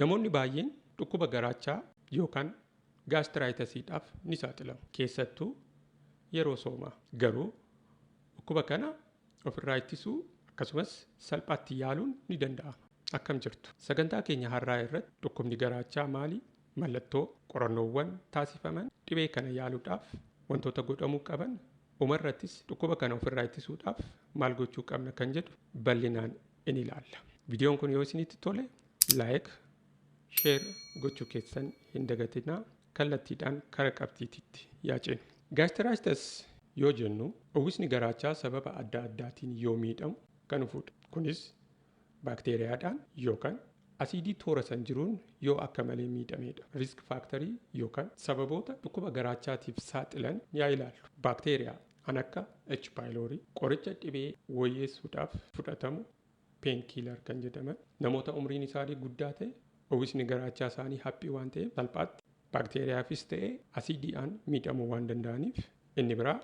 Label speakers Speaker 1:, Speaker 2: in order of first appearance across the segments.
Speaker 1: Namoonni baay'een dhukkuba garaachaa yookaan gaastiraayitasiidhaaf ni saaxilamu. Keessattuu yeroo soomaa. Garuu dhukkuba kana ofirraa ittisuu akkasumas salphaatti yaaluun ni danda'ama. Akkam jirtu? Sagantaa keenya har'aa irratti dhukkubni garaachaa maali? Mallattoo qorannoowwan taasifaman dhibee kana yaaluudhaaf wantoota godhamuu qaban dhumarrattis dhukkuba kana ofirraa ittisuudhaaf maal gochuu qabna kan jedhu bal'inaan in ilaalla. Viidiyoon kun yoo isinitti tole like, share gochuu keessan hin dagatinaa. Kallattiidhaan kara qabxiititti yaa ceenu. Gaastiraayitasi yoo jennu uwwisni garaachaa sababa adda addaatiin yoo miidhamu kan dhufudha. Kunis baakteeriyaadhaan yookaan asiidii toora san jiruun yoo akka malee miidhamedha. Risk factorii yookaan sababoota dhukkuba garaachaatiif saaxilan yaa ilaallu. Baakteeriyaa kan akka H. pylori, qoricha dhibee wayyeessuudhaaf fudhatamu painkiller kan jedhaman, namoota umriin isaanii guddaa ta'e uwwisni garaachaa isaanii haphii waan ta'eef salphaatti baakteeriyaafis ta'e asiidiidhaan miidhamuu waan danda'aniif. Inni biraa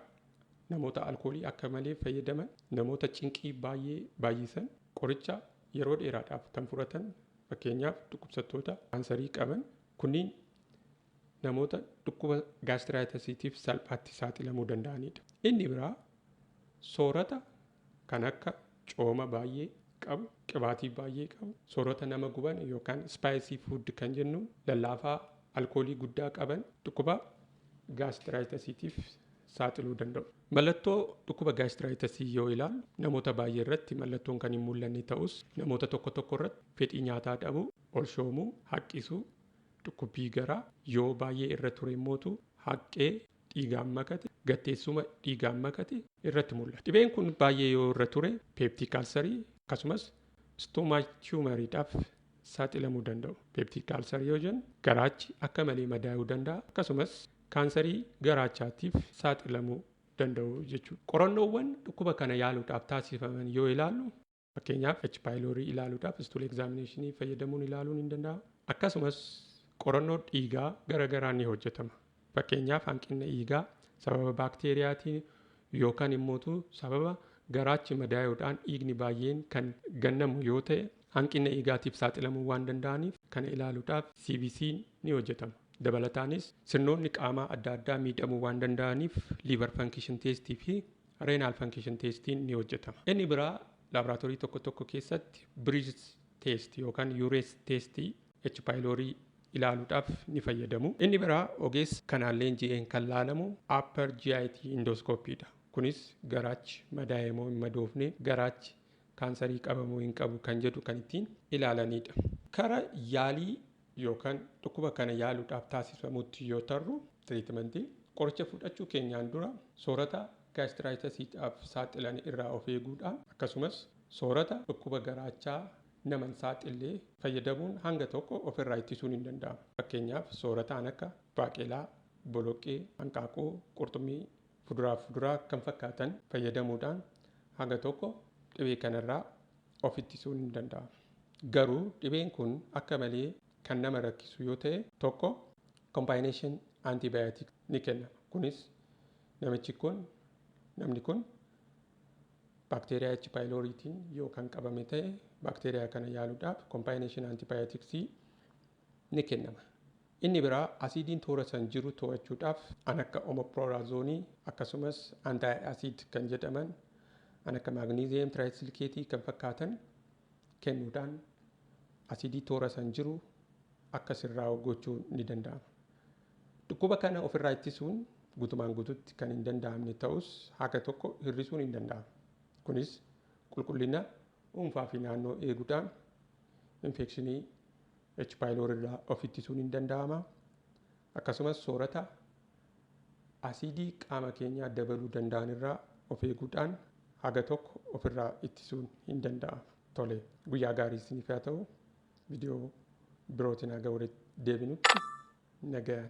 Speaker 1: namoota alkoolii akka malee fayyadaman, namoota cinqii baay'ee baay'isan, qoricha yeroo dheeraadhaaf kan fudhatan, fakkeenyaaf dhukkubsattoota kaansarii qaban, kunniin namoota dhukkuba gaastiraayitasiitiif salphaatti saaxilamuu danda'anidha. Inni biraa soorata kan akka cooma baay'ee qabu, qibaatii baay'ee qabu, soorata nama guban yookaan spicy food kan jennu, lallaafaa alkoolii guddaa qaban dhukkuba gaastiraayitasiitiif saaxiluu danda'u. Mallattoo dhukkuba gaastiraayitасii yoo ilaallu namoota baay'ee irratti mallattoon kan hin mul'anne ta'us namoota tokko tokko irratti fedhii nyaataa dhabuu, ol shoomuu, haqqisuu, dhukkubbii garaa yoo baay'ee irra ture immootu haqqee dhiigaan makate, gatteessuma dhiigaan makate irratti mul'ata. Dhibeen kun baay'ee yoo irra ture peptic ulcerii akkasumas stomach tumoriidhaaf saaxilamuu danda'u. Peptic ulcerii yoo jennu garaachi akka malee madaa'uu danda'a, akkasumas kaansarii garaachaatiif saaxilamuu danda'u jechuudha. Qorannoowwan dhukkuba kana yaaluudhaaf taasifaman yoo ilaallu, fakkeenyaaf H. pylori ilaaluudhaaf stool examination fayyadamuun ilaaluun hin danda'amu. Akkasumas qorannoo dhiigaa garaagaraa ni hojjetama. Fakkeenyaaf hanqina dhiigaa sababa baakteeriyaatiin yookaan immootu sababa garaachi madaa'uudhaan dhiigni baay'een kan gannamu yoo ta'e hanqina dhiigaatiif saaxilamuu waan danda'aniif kana ilaaluudhaaf CBC ni hojjetama. Dabalataanis sirnoonni qaamaa adda addaa miidhamuu waan danda'aniif liver function testii fi renal function testiin ni hojjetama. Inni biraa laaboraatoorii tokko tokko keessatti breath test yookaan urease testii H. pylori ilaaluudhaaf ni fayyadamu. Inni biraa ogeessa kanaan leenji'een kan laalamu upper GIT endoscopyidha. Kunis garaachi madaa'e moo hin madoofne, garaachi kaansarii qabamoo hin qabu kan jedhu kan ittiin ilaalanidha. Kara yaalii yookaan dhukkuba kana yaaluudhaaf taasifamutti yoo tarru, treatmentii qoricha fudhachuu keenyaan dura soorata gaastiraayitasiidhaaf saaxilan irraa of eeguudhaan akkasumas soorata dhukkuba garaachaa nama hin saaxillee fayyadamuun hanga tokko ofirraa ittisuun hin danda'amu. Fakkeenyaaf soorataan akka baaqelaa, boloqqee, hanqaaquu, qurxummii, fuduraa fi fuduraa kan fakkaatan fayyadamuudhaan hanga tokko dhibee kanarraa of ittisuun hin danda'amu. Garuu dhibeen kun akka malee kan nama rakkisu yoo ta'e tokko combination antibiotic ni kennama. Kunis namichi kun namni kun baakteeriyaa H. pyloriitiin yoo kan qabame ta'e baakteeriyaa kana yaaluudhaaf combination antibioticsii ni kennama. Inni biraa asiidiin toora san jiru to'achuudhaaf an akka omeprazoleii akkasumas anti-acid kan jedhaman an akka magnesium trisilicateii kan fakkaatan kennuudhaan asiidii toora san jiru akka sirraa gochuu ni danda'ama. Dhukkuba kana ofirraa ittisuun guutumaan guututti kan hin danda'amne ta'us haga tokko hir'isuun hin danda'ama. Kunis qulqullina dhuunfaa fi naannoo eeguudhaan infekshinii H. pylori irraa of ittisuun hin danda'ama. Akkasumas soorata asiidii qaama keenyaa dabaluu danda'an irraa of eeguudhaan haga tokko ofirraa ittisuun hin danda'ama. Tole, guyyaa gaarii isiniif haa ta'u. Viidiyoo birootiin haga walitti deebinutti nagayaan.